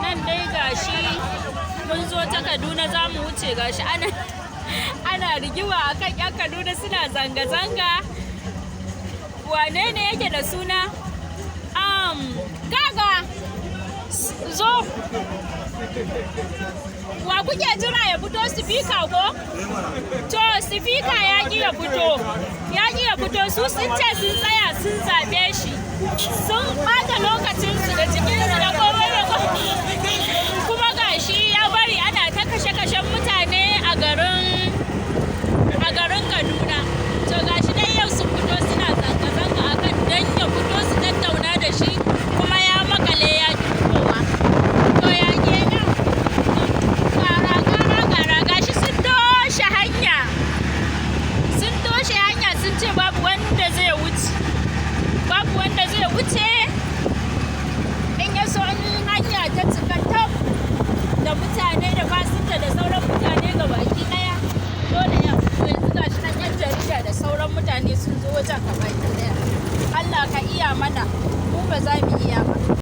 Nan dai gashi mun zo ta Kaduna za mu wuce, gashi ana rigima akan 'yan Kaduna suna zanga-zanga. Wane ne yake da suna? Kaga zo. Wa kuke jira ya fito? Speaker ko? To, speaker ya ƙi ya fito. Ya ƙi ya fito. Su sun ce sun tsaya sun zaɓe shi. Sun ɓata lokacinsu da jikinsu da komai da komai. Kuma gashi ya bari ana ta kashe-kashen mutane a garin Kaduna. To, gashi dai yau sun fito suna zanga-zanga akan dan ya fito su tattauna da shi, kuma ya makale ya ƙi fitowa. To, ya kenan? Kara kara kara, gashi sun toshe hanya. Sun toshe hanya, sun ce babu wanda zai wuce. Babu wanda zai wuce. In ya so in hanya ta cika tab da mutane da fasinja da sauran mutane gabaki ɗaya, dole ya fito. Yanzu gashi nan 'yan jarida da sauran mutane sun zo wajen gabaki ɗaya. Allah ka iya mana, mu ba za mu iya ba.